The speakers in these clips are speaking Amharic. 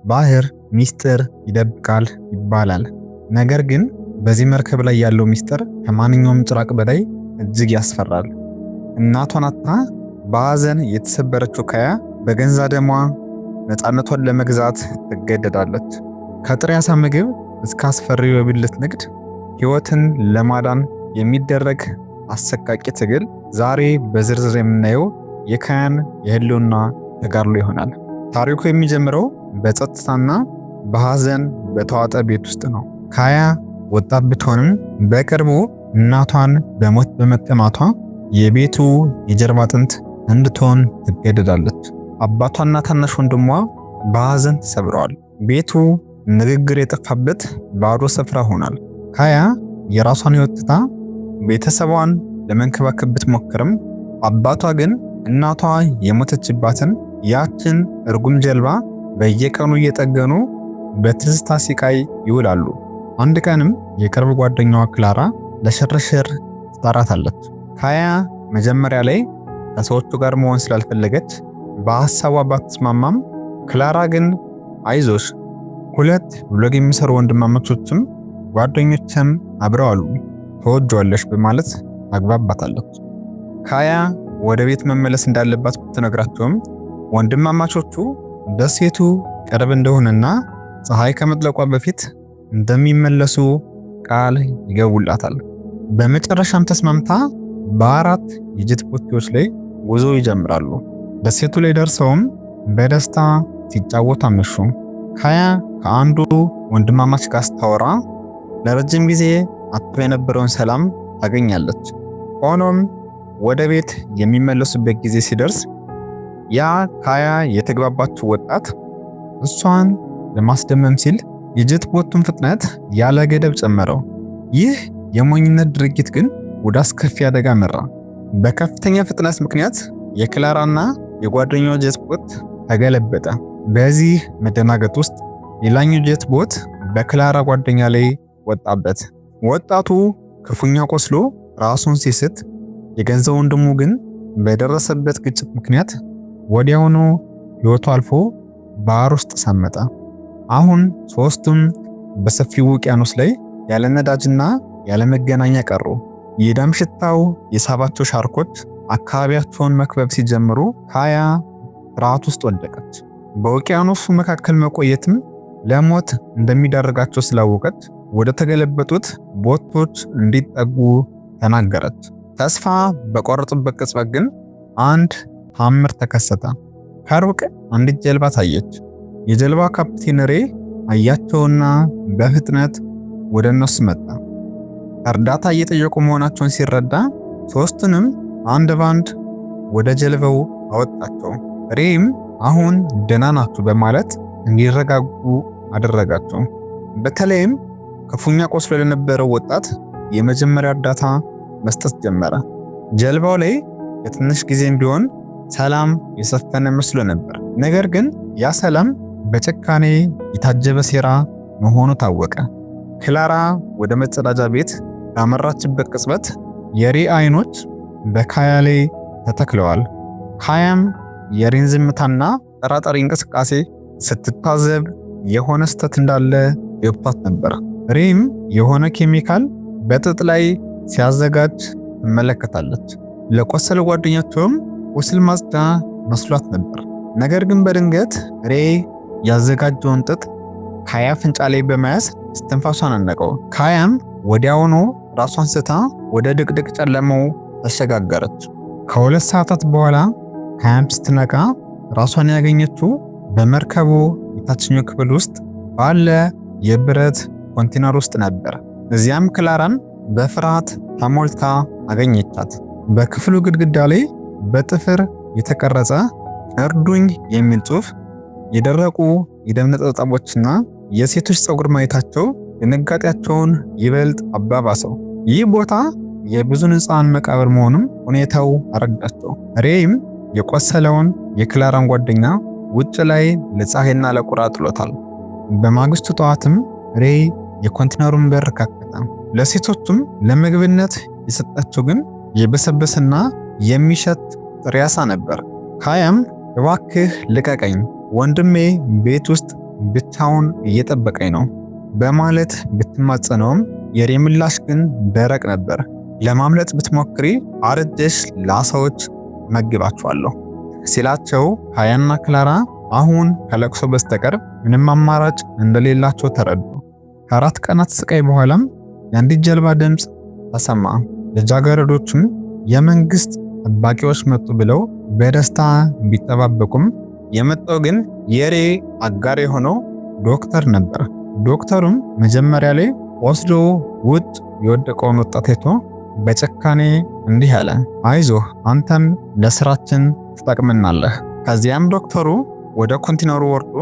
ባህር ሚስጥር ይደብቃል ይባላል። ነገር ግን በዚህ መርከብ ላይ ያለው ሚስጥር ከማንኛውም ጭራቅ በላይ እጅግ ያስፈራል። እናቷን አጥታ በሐዘን የተሰበረችው ካያ በገንዛ ደሟ ነፃነቷን ለመግዛት ትገደዳለች። ከጥሬ ዓሳ ምግብ እስከ አስፈሪው የብልት ንግድ ሕይወትን ለማዳን የሚደረግ አሰቃቂ ትግል ዛሬ በዝርዝር የምናየው የካያን የህልውና ተጋድሎ ይሆናል። ታሪኩ የሚጀምረው በጸጥታና በሐዘን በተዋጠ ቤት ውስጥ ነው። ካያ ወጣት ብትሆንም በቅርቡ እናቷን በሞት በመቀማቷ የቤቱ የጀርባ አጥንት እንድትሆን ትገደዳለች። አባቷና ታናሽ ወንድሟ በሐዘን ተሰብረዋል። ቤቱ ንግግር የጠፋበት ባዶ ስፍራ ሆኗል። ካያ የራሷን ሕይወት ትታ ቤተሰቧን ለመንከባከብ ብትሞክርም አባቷ ግን እናቷ የሞተችባትን ያችን እርጉም ጀልባ በየቀኑ እየጠገኑ በትዝታ ሲቃይ ይውላሉ። አንድ ቀንም የቅርብ ጓደኛዋ ክላራ ለሽርሽር ትጠራታለች። ካያ መጀመሪያ ላይ ከሰዎቹ ጋር መሆን ስላልፈለገች በሐሳቧ ባትስማማም ክላራ ግን አይዞሽ፣ ሁለት vlog የሚሰሩ ወንድማማቾችም ጓደኞችም አብረው አሉ፣ ትወጂዋለሽ በማለት አግባባታለች። ካያ ወደ ቤት መመለስ እንዳለባት ብትነግራቸውም ወንድማማቾቹ ደሴቱ ቅርብ እንደሆነና ፀሐይ ከመጥለቋ በፊት እንደሚመለሱ ቃል ይገቡላታል። በመጨረሻም ተስማምታ በአራት የጀት ቦቴዎች ላይ ጉዞ ይጀምራሉ። ደሴቱ ላይ ደርሰውም በደስታ ሲጫወቱ አመሹ። ካያ ከአንዱ ወንድማማች ጋር ስታወራ ለረጅም ጊዜ አጥቶ የነበረውን ሰላም ታገኛለች። ሆኖም ወደ ቤት የሚመለሱበት ጊዜ ሲደርስ ያ ካያ የተግባባችው ወጣት እሷን ለማስደመም ሲል የጀት ቦቱን ፍጥነት ያለ ገደብ ጨመረው። ይህ የሞኝነት ድርጊት ግን ወደ አስከፊ አደጋ መራ። በከፍተኛ ፍጥነት ምክንያት የክላራና የጓደኛው jet boat ተገለበጠ። በዚህ መደናገጥ ውስጥ ሌላኛው jet boat በክላራ ጓደኛ ላይ ወጣበት። ወጣቱ ክፉኛ ቆስሎ ራሱን ሲስት፣ የገንዘብ ወንድሙ ግን በደረሰበት ግጭት ምክንያት ወዲያውኑ ሕይወቱ አልፎ ባህር ውስጥ ሰመጠ። አሁን ሶስቱም በሰፊው ውቅያኖስ ላይ ያለ ነዳጅና ያለ መገናኛ ቀሩ። የደም ሽታው የሳባቸው ሻርኮች አካባቢያቸውን መክበብ ሲጀምሩ ካያ ፍርሃት ውስጥ ወደቀች። በውቅያኖሱ መካከል መቆየትም ለሞት እንደሚዳርጋቸው ስላወቀች ወደ ተገለበጡት ቦቶች እንዲጠጉ ተናገረች። ተስፋ በቆረጡበት ቅጽበት ግን አንድ ታምር ተከሰተ። ከሩቅ አንዲት ጀልባ ታየች። የጀልባ ካፕቴን ሬ አያቸውና በፍጥነት ወደ እነሱ መጣ። እርዳታ እየጠየቁ መሆናቸውን ሲረዳ ሶስቱንም አንድ ባንድ ወደ ጀልባው አወጣቸው። ሬም አሁን ደህና ናችሁ በማለት እንዲረጋጉ አደረጋቸው። በተለይም ክፉኛ ቆስሎ ለነበረው ወጣት የመጀመሪያ እርዳታ መስጠት ጀመረ። ጀልባው ላይ ለትንሽ ጊዜም ቢሆን ሰላም የሰፈነ መስሎ ነበር። ነገር ግን ያ ሰላም በጭካኔ የታጀበ ሴራ መሆኑ ታወቀ። ክላራ ወደ መጸዳጃ ቤት ባመራችበት ቅጽበት የሬ አይኖች በካያ ላይ ተተክለዋል። ካያም የሬን ዝምታና ጠራጣሪ እንቅስቃሴ ስትታዘብ የሆነ ስህተት እንዳለ ገብቷት ነበር። ሬም የሆነ ኬሚካል በጥጥ ላይ ሲያዘጋጅ ትመለከታለች። ለቆሰለ ጓደኛቸውም ቁስል ማጽጃ መስሏት ነበር። ነገር ግን በድንገት ሬ ያዘጋጀውን ጥጥ ካያ አፍንጫ ላይ በመያዝ እስትንፋሷን አነቀው። ካያም ወዲያውኑ ራሷን ስታ ወደ ድቅድቅ ጨለማው ተሸጋገረች። ከ2 ሰዓታት በኋላ ካያም ስትነቃ ራሷን ያገኘችው በመርከቡ የታችኛው ክፍል ውስጥ ባለ የብረት ኮንቴነር ውስጥ ነበር። እዚያም ክላራን በፍርሃት ተሞልታ አገኘቻት። በክፍሉ ግድግዳ ላይ በጥፍር የተቀረጸ እርዱኝ የሚል ጽሑፍ፣ የደረቁ የደም ነጠብጣቦችና የሴቶች ፀጉር ማየታቸው ድንጋጤያቸውን ይበልጥ አባባሰው። ይህ ቦታ የብዙ ንጹሐን መቃብር መሆኑም ሁኔታው አረዳቸው። ሬይም የቆሰለውን የክላራን ጓደኛ ውጭ ላይ ለፀሐይና ለቁራ ጥሎታል። በማግስቱ ጠዋትም ሬይ የኮንቴነሩን በር ከፈተ። ለሴቶቹም ለምግብነት የሰጣቸው ግን የበሰበሰና የሚሸት ጥሬ ዓሳ ነበር። ካያም እባክህ ልቀቀኝ፣ ወንድሜ ቤት ውስጥ ብቻውን እየጠበቀኝ ነው በማለት ብትማጸነውም የሬ ምላሽ ግን ደረቅ ነበር። ለማምለጥ ብትሞክሪ አርጀሽ ለዓሳዎች መግባቸዋለሁ ሲላቸው ካያና ክላራ አሁን ከለቅሶ በስተቀር ምንም አማራጭ እንደሌላቸው ተረዱ። ከ4 ቀናት ስቃይ በኋላም የአንዲት ጀልባ ድምፅ ተሰማ። ልጃገረዶቹም የመንግስት ጠባቂዎች መጡ ብለው በደስታ ቢጠባበቁም የመጣው ግን የሬ አጋር የሆነው ዶክተር ነበር። ዶክተሩም መጀመሪያ ላይ ወስዶ ውጭ የወደቀውን ወጣት አይቶ በጭካኔ እንዲህ አለ፣ አይዞህ አንተም ለስራችን ትጠቅምናለህ። ከዚያም ዶክተሩ ወደ ኮንቲነሩ ወርዶ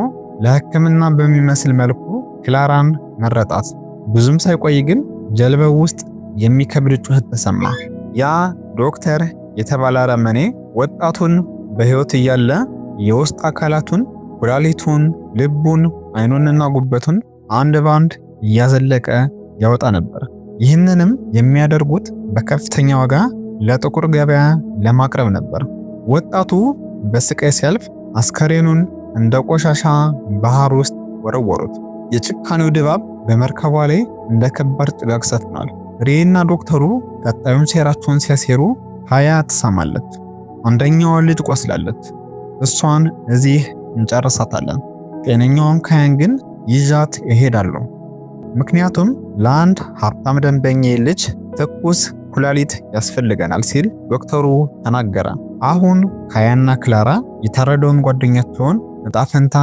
ለሕክምና በሚመስል መልኩ ክላራን መረጣት። ብዙም ሳይቆይ ግን ጀልባው ውስጥ የሚከብድ ጩኸት ተሰማ። ያ ዶክተር የተባለ አረመኔ ወጣቱን በሕይወት እያለ የውስጥ አካላቱን ኩላሊቱን፣ ልቡን፣ አይኑንና ጉበቱን አንድ ባንድ እያዘለቀ ያወጣ ነበር። ይህንንም የሚያደርጉት በከፍተኛ ዋጋ ለጥቁር ገበያ ለማቅረብ ነበር። ወጣቱ በስቃይ ሲያልፍ አስከሬኑን እንደ ቆሻሻ ባህር ውስጥ ወረወሩት። የጭካኔው ድባብ በመርከቧ ላይ እንደ ከባድ ጭጋግ ሰፍኗል። ሬና ዶክተሩ ቀጣዩን ሴራቸውን ሲያሴሩ ካያ ትሰማለች። አንደኛዋ ልጅ ቆስላለች። እሷን እዚህ እንጨርሳታለን። ጤነኛዋን ካያን ግን ይዣት እሄዳለሁ። ምክንያቱም ለአንድ ሀብታም ደንበኛ ልጅ ትኩስ ኩላሊት ያስፈልገናል ሲል ዶክተሩ ተናገረ። አሁን ካያና ክላራ የታረደውን ጓደኛቸውን እጣ ፈንታ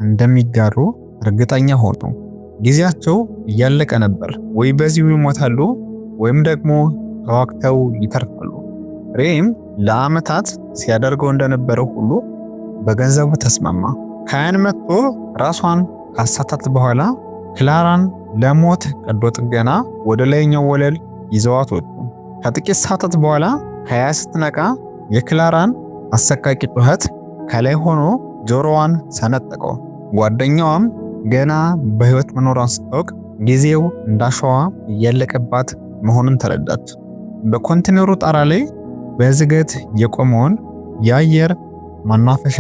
እንደሚጋሩ እርግጠኛ ሆኑ። ጊዜያቸው እያለቀ ነበር። ወይ በዚሁ ይሞታሉ ወይም ደግሞ ተዋግተው ይተርፋሉ። ሬም ለዓመታት ሲያደርገው እንደነበረው ሁሉ በገንዘቡ ተስማማ። ካያን መጥቶ ራሷን ካሳታት በኋላ ክላራን ለሞት ቀዶ ጥገና ወደ ላይኛው ወለል ይዘዋት ወጡ። ከጥቂት ሰዓታት በኋላ ካያ ስትነቃ የክላራን አሰቃቂ ጩኸት ከላይ ሆኖ ጆሮዋን ሰነጠቀው። ጓደኛዋም ገና በሕይወት መኖሯን ስታውቅ ጊዜው እንዳሸዋ እያለቀባት መሆኑን ተረዳች። በኮንቴነሩ ጣራ ላይ በዝገት የቆመውን የአየር ማናፈሻ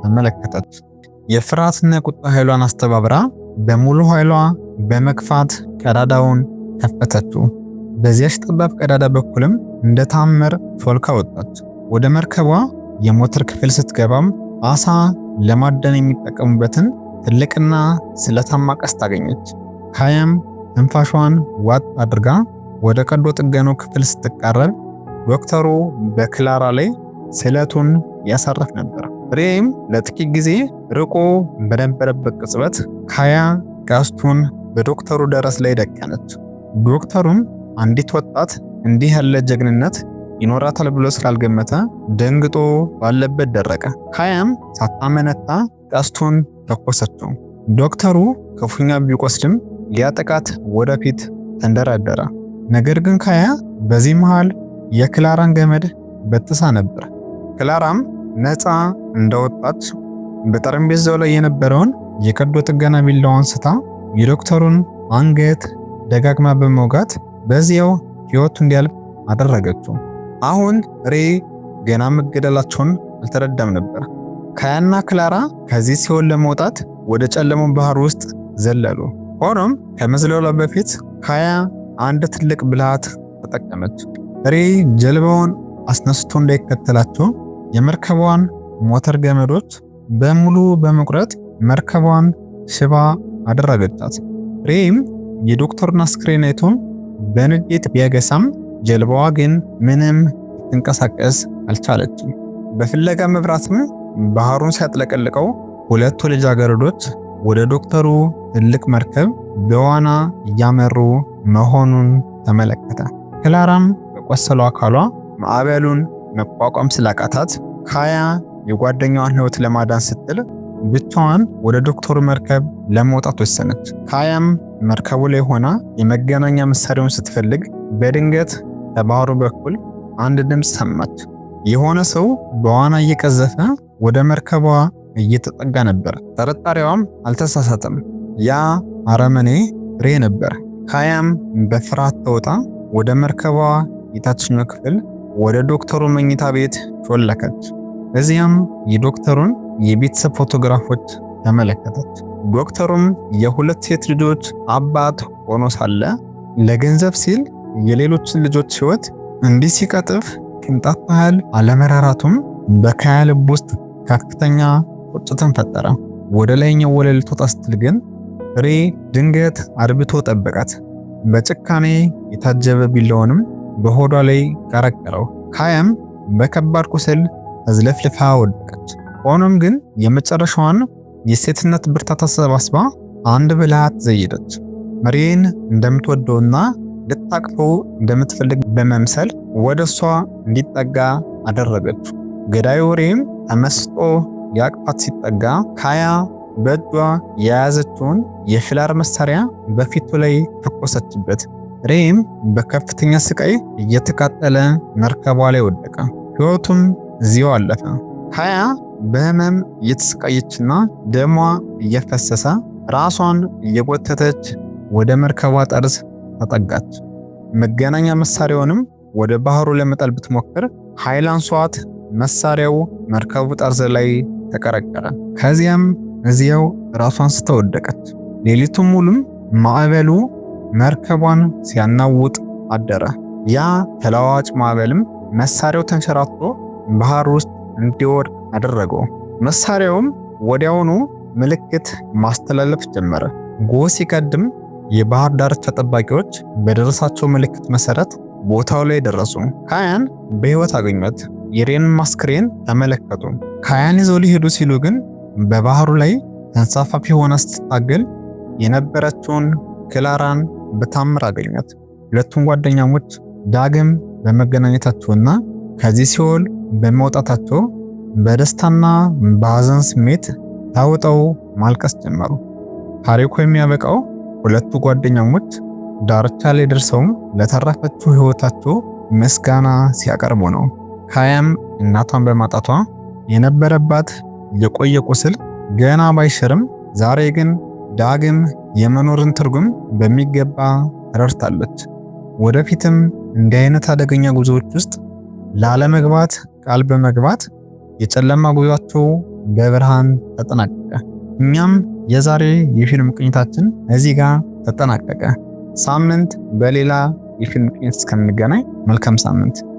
ተመለከተች። የፍርሃትና የቁጣ ኃይሏን አስተባብራ በሙሉ ኃይሏ በመግፋት ቀዳዳውን ከፈተችው። በዚያች ጠባብ ቀዳዳ በኩልም እንደ ታምር ሾልካ ወጣች። ወደ መርከቧ የሞተር ክፍል ስትገባም አሳ ለማደን የሚጠቀሙበትን ትልቅና ስለታማ ቀስት አገኘች። ካያም ትንፋሿን ዋጥ አድርጋ ወደ ቀዶ ጥገናው ክፍል ስትቃረብ ዶክተሩ በክላራ ላይ ስለቱን ያሳረፍ ነበር። ሬም ለጥቂት ጊዜ ርቆ በነበረበት ቅጽበት ካያ ቀስቱን በዶክተሩ ደረት ላይ ደቀነች። ዶክተሩም አንዲት ወጣት እንዲህ ያለ ጀግንነት ይኖራታል ብሎ ስላልገመተ ደንግጦ ባለበት ደረቀ። ካያም ሳታመነታ ቀስቱን ተኮሰችው። ዶክተሩ ክፉኛ ቢቆስልም ሊያጠቃት ወደፊት ተንደረደረ። ነገር ግን ካያ በዚህ መሃል የክላራን ገመድ በጥሳ ነበር። ክላራም ነፃ እንደወጣች በጠረጴዛው ላይ የነበረውን የቀዶ ጥገና ቢላዋ አንስታ የዶክተሩን አንገት ደጋግማ በመውጋት በዚያው ሕይወቱ እንዲያልፍ አደረገችው። አሁን ሬ ገና መገደላቸውን አልተረዳም ነበር። ካያና ክላራ ከዚህ ሲኦል ለመውጣት ወደ ጨለመው ባህር ውስጥ ዘለሉ። ሆኖም ከመዝለሏ በፊት ካያ አንድ ትልቅ ብልሃት ተጠቀመች። ሬ ጀልባውን አስነስቶ እንዳይከተላቸው የመርከቧን ሞተር ገመዶች በሙሉ በመቁረጥ መርከቧን ሽባ አደረገቻት። ሬም የዶክተሩን አስክሬን አይቶ በንዴት ቢያገሳም ጀልባዋ ግን ምንም ልትንቀሳቀስ አልቻለችም። በፍለጋ መብራትም ባህሩን ሲያጥለቀልቀው ሁለቱ ልጃገረዶች ወደ ዶክተሩ ትልቅ መርከብ በዋና እያመሩ መሆኑን ተመለከተ። ክላራም በቆሰለው አካሏ ማዕበሉን መቋቋም ስላቃታት ካያ የጓደኛዋን ሕይወት ለማዳን ስትል ብቻዋን ወደ ዶክተሩ መርከብ ለመውጣት ወሰነች። ካያም መርከቡ ላይ ሆና የመገናኛ መሳሪያውን ስትፈልግ በድንገት ከባህሩ በኩል አንድ ድምፅ ሰማች። የሆነ ሰው በዋና እየቀዘፈ ወደ መርከቧ እየተጠጋ ነበር። ጥርጣሬዋም አልተሳሳተም። ያ አረመኔ ሬ ነበር። ካያም በፍርሃት ተውጣ ወደ መርከቧ የታችኛው ክፍል ወደ ዶክተሩ መኝታ ቤት ሾለከች። እዚያም የዶክተሩን የቤተሰብ ፎቶግራፎች ተመለከተች። ዶክተሩም የሁለት ሴት ልጆች አባት ሆኖ ሳለ ለገንዘብ ሲል የሌሎችን ልጆች ሕይወት እንዲህ ሲቀጥፍ ቅንጣት ያህል አለመራራቱም በካያ ልብ ውስጥ ከፍተኛ ቁጭትን ፈጠረ። ወደ ላይኛው ወለል ልትወጣ ስትል ግን ሬ ድንገት አድብቶ ጠበቃት። በጭካኔ የታጀበ ቢላውንም በሆዷ ላይ ቀረቀረው። ካያም በከባድ ቁስል ተዝለፍልፋ ወደቀች። ሆኖም ግን የመጨረሻዋን የሴትነት ብርታት አሰባስባ አንድ ብልሃት ዘየደች። ሬን እንደምትወደውና ልታቅፈው እንደምትፈልግ በመምሰል ወደ እሷ እንዲጠጋ አደረገች። ገዳዩ ሬም ተመስጦ ሊያቅፋት ሲጠጋ ካያ በእጇ የያዘችውን የፍላር መሳሪያ በፊቱ ላይ ተኮሰችበት። ሬም በከፍተኛ ስቃይ እየተቃጠለ መርከቧ ላይ ወደቀ። ሕይወቱም እዚያው አለፈ። ካያ በህመም እየተሰቃየችና ደሟ እየፈሰሰ ራሷን እየጎተተች ወደ መርከቧ ጠርዝ ተጠጋች። መገናኛ መሳሪያውንም ወደ ባህሩ ለመጣል ብትሞክር ኃይል አንሷት መሳሪያው መርከቡ ጠርዝ ላይ ተቀረቀረ። ከዚያም እዚያው ራሷን ስታ ወደቀች። ሌሊቱን ሙሉም ማዕበሉ መርከቧን ሲያናውጥ አደረ። ያ ተለዋዋጭ ማዕበልም መሳሪያው ተንሸራቶ ባህር ውስጥ እንዲወድቅ አደረገው። መሳሪያውም ወዲያውኑ ምልክት ማስተላለፍ ጀመረ። ጎህ ሲቀድም የባህር ዳርቻ ጠባቂዎች በደረሳቸው ምልክት መሰረት ቦታው ላይ ደረሱ። ካያን በሕይወት አገኟት። የሬንን አስክሬን ተመለከቱ። ካያን ይዘው ሊሄዱ ሲሉ ግን በባህሩ ላይ ተንሳፋፊ ሆና ስትታገል የነበረችውን ክላራን በታምር አገኟት። ሁለቱም ጓደኛሞች ዳግም በመገናኘታቸውና ከዚህ ሲኦል በመውጣታቸው በደስታና በሐዘን ስሜት ታውጠው ማልቀስ ጀመሩ። ታሪኩ የሚያበቃው ሁለቱ ጓደኛሞች ዳርቻ ላይ ደርሰውም ለተረፈችው ሕይወታቸው ምስጋና ሲያቀርቡ ነው። ካያም እናቷን በማጣቷ የነበረባት የቆየ ቁስል ገና ባይሽርም ዛሬ ግን ዳግም የመኖርን ትርጉም በሚገባ ተረድታለች። ወደፊትም እንዲህ አይነት አደገኛ ጉዞዎች ውስጥ ላለመግባት ቃል በመግባት የጨለማ ጉዟቸው በብርሃን ተጠናቀቀ። እኛም የዛሬ የፊልም ቅኝታችን እዚህ ጋር ተጠናቀቀ። ሳምንት በሌላ የፊልም ቅኝት እስከምንገናኝ መልካም ሳምንት።